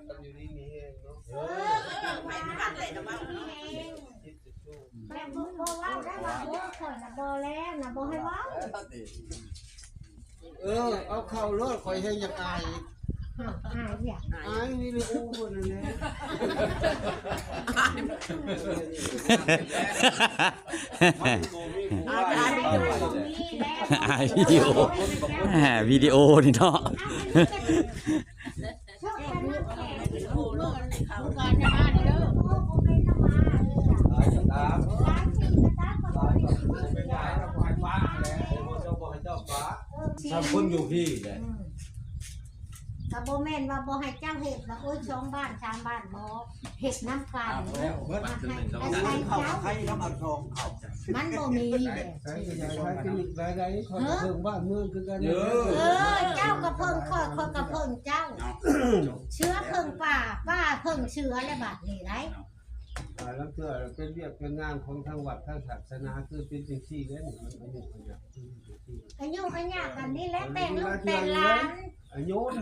ຢູ່ດີມີແຮງເນາະ ເອີ ໃຫ້ພັກໄດ້ລະວັງ ມີແຮງ ແບບບໍ່ ບໍ່ເວົ້າໄດ້ວ່າ ໂອ້ ຂ້ອຍນະບໍ່ແລ້ວນະ ບໍ່ໃຫ້ເວົ້າ ເອີ ເອົາເຂົ້າໂລດ ຂ້ອຍແຮງຢາກອາຍ ອາຍຫຍັງ ອາຍວິດີໂອພຸ້ນແຫຼະ ອາຍວິດີໂອ ອາຍວິດີໂອ ອາ ວິດີໂອນີ້ເນາະ ສາມຄົນຢູ່ພີ້ແຫຼະ ກະບໍ່ແມ່ນວ່າບໍ່ໃຫ້ເຈົ້າເຮັດວ່າ ໂອ້ຍ ສອງບ້ານສາມບ້ານ ບໍ່ ເຮັດນຳກັນ ອາ ແລ້ວ ເບິດ ອາ ໃຫ້ ໃຫ້ເຈົ້າ ໃຫ້ລະມັດຊອງເຂົາ ມັນບໍ່ມີແຫຼະ ໃຊ້ກໍຢາກໃຊ້ກິນອີກຫຼາຍໃດ ຂ້ອຍກໍເພິ່ງບ້ານເມືອງຄືກັນ ເອີ ເຈົ້າກໍເພິ່ງຂ້ອຍ ຂ້ອຍກໍເພິ່ງເຈົ້າ ເສືອເພິ່ງປ່າ ປ່າເພິ່ງເສືອ ແລະບາດນີ້ໄດ໋ ອ່າ ລາງເທື່ອເປັນວຽກເປັນງານຂອງທາງວັດທາງສາສະໜາ ຄືເປັນຈັ່ງຊີ້ແຫຼະ ມັນອາຍຸອາຍາກ ອາຍຸອາຍາກກັນນີ້ແຫຼະ ແຕ່ງລູກແຕ່ງຫຼານ ອາຍຸ ເອີ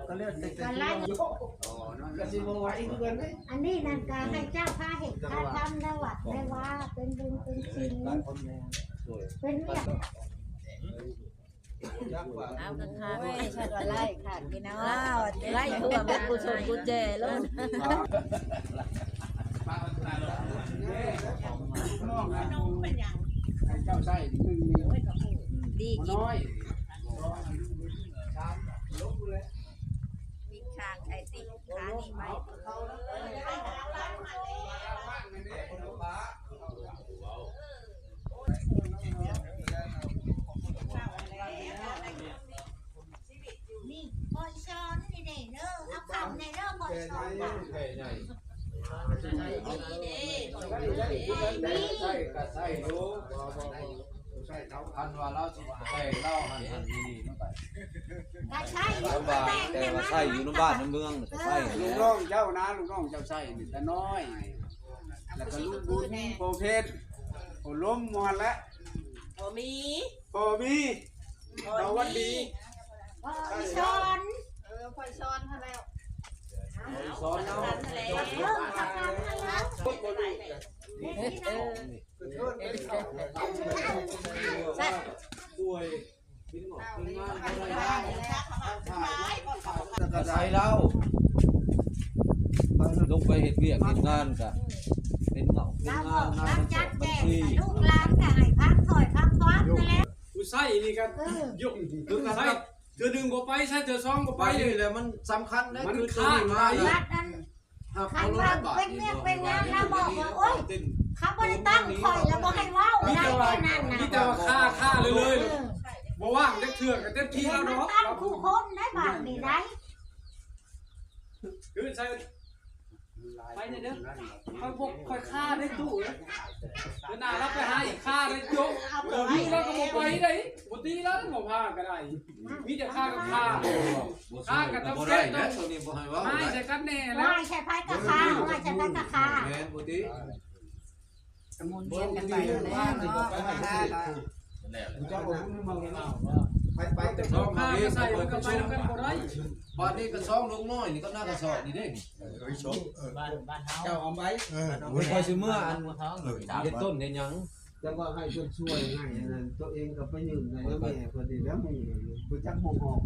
ກະແລ້ວແຕ່ ກະໄລ່ ກະຊິບໍ່ໄຫວຄືກັນເດ້ ອັນນີ້ນັ້ນກະໃຫ້ເຈົ້າພາເຮັດພາທຳໃນວັດໃນວາ ເປັນບຸນເປັນສິນ ເປັນວຽກ ເອົາຄັກໆ ໂອ້ຍ ຊັ້ນວ່າໄລ່ຄັກພີ່ນ້ອງ ໄລ່ທົ່ວເບິດກູຊົນກູແຈໂລດ ໃຫ້ເຈົ້າໃຊ້ໜຶ່ງນີ້ ດີກິນ ນ້ອຍ ມີຄາງໄອຕິ ຄານີ້ໄວ້ ນີ້ ພໍ່ຊອນນີ້ເດ້ເດີ ເອົາເຂົ້າແດ່ເດີ ພໍ່ຊອນ ແຜ່ໃຫຍ່ ແຜ່ໃຫຍ່ ໃຊ້ກໍໃຊ້ຢູ່ ບໍ່ ບໍ່ ບໍ່ ບໍ່ໃຊ້ເຂົາ ຄັນວ່າລາວຊິແຕ່ງລາວຫັ້ນ ຫັ້ນນີ້ ນີ້ນຳໄປ ກໍໃຊ້ຢູ່ ແຕ່ວ່າໃຊ້ຢູ່ນຳບ້ານນຳເມືອງ ກໍໃຊ້ ເອີ ລູກນ້ອງເຈົ້ານະ ລູກນ້ອງເຈົ້າໃຊ້ນີ້ແຕ່ນ້ອຍ ແລ້ວກໍລູກບຸນ ພໍ່ເພັດ ພໍ່ລົມ ໝູ່ຫັ້ນແຫຼະ ພໍ່ມີ ພໍ່ມີ ພໍ່ສະຫວັດດີ ພໍ່ອີສອນ ເອີ ພໍ່ອີສອນຫັ້ນແຫຼະ ພໍ່ອີສອນເນາະ ເອີ ເອີ ຊ່ວຍ ແຕ່ກໍໃຊ້ລາວ ລົງໄປເຮັດວຽກເຮັດງານກະເປັນເຫງົາເປັນງານ ນາຍບັນຊີ ລູກຫຼານກະໃຫ້ພັກຖ້ອຍພັກຄວາມນັ້ນແຫຼະ ຜູ້ໃຊ້ນີ້ກະ ເອີ ຍົກ ຄືກັນ ໃຊ້ເທື່ອໜຶ່ງບໍ່ໄປ ໃຊ້ເທື່ອສອງບໍ່ໄປ ນີ້ແຫຼະມັນສຳຄັນເດ້ ມັນ ຄືຕົວນີ້ມາ ຄັນວ່າເປັນວຽກເປັນງານລະບອກວ່າ ໂອ້ຍ ເຂົາບໍ່ໄດ້ຕັ້ງຂ້ອຍລະບໍ່ໃຫ້ເວົ້າ ມີແຕ່ວ່າ ມີແຕ່ວ່າຄ້າ ຄ້າເລີຍໆ ເອີ ບໍ່ວ່າງຈັກເທື່ອກໍເຕັມທີ່ແລ້ວເນາະ ຕັ້ງຄູ່ຄົນໄດ້ບາດນີ້ໄດ໋ ຄືໃສ່ ໄປເດີ ຂ້ອຍບໍ່ ຂ້ອຍຄ້າໄດ້ຕູ້ເອີຍ ເດີໜ້າລາວໄປຫາອີກຄ້າໄດ້ໂຈະ ຢູ່ລາວກໍບໍ່ໄປໄດ້ ບໍ່ຕີລາວບໍ່ພາກໍໄດ້ ມີແຕ່ຄ້າກັບຄ້າ ຄ້າກັບ ບໍ່ໄດ້ແລ້ວ ຕົວນີ້ບໍ່ໃຫ້ເວົ້າ ຮ້າຍໃສ່ກັນແນ່ແລ້ວ ຮ້າຍໃສ່ໃຜກໍຄ້າ ຮ້າຍໃສ່ໃຜກໍຄ້າ ແມ່ນບໍ່ຕິ ໝູນວຽນກັນໄປແລ້ວເນາະ ໄປ ໄປ ແຕ່ຊອງມາໃສ່ມັນກໍໄປນຳກັນບໍ່ໄດ້ ບາດນີ້ກໍຊອງລົງນ້ອຍນີ້ກັບນາກະຊອກນີ້ເດ້ ເອີ ຊອງ ເອີ ບ້ານ ບ້ານເຮົາ ເຈົ້າເອົາໄປ ເອີ ຂ້ອຍຊິເມືອອັນ ເອີ ເຮັດຕົ້ນເຮັດຫຍັງ ຈັກວ່າໃຫ້ເພິ່ນຊ່ວຍໃຫ້ອັນນັ້ນ ຕົວເອງກໍໄປຍື່ນໃຫ້ແມ່ເພິ່ນນີ້ແຫຼະ ໝູ່ບໍ່ຈັກໝ່ອງອອກ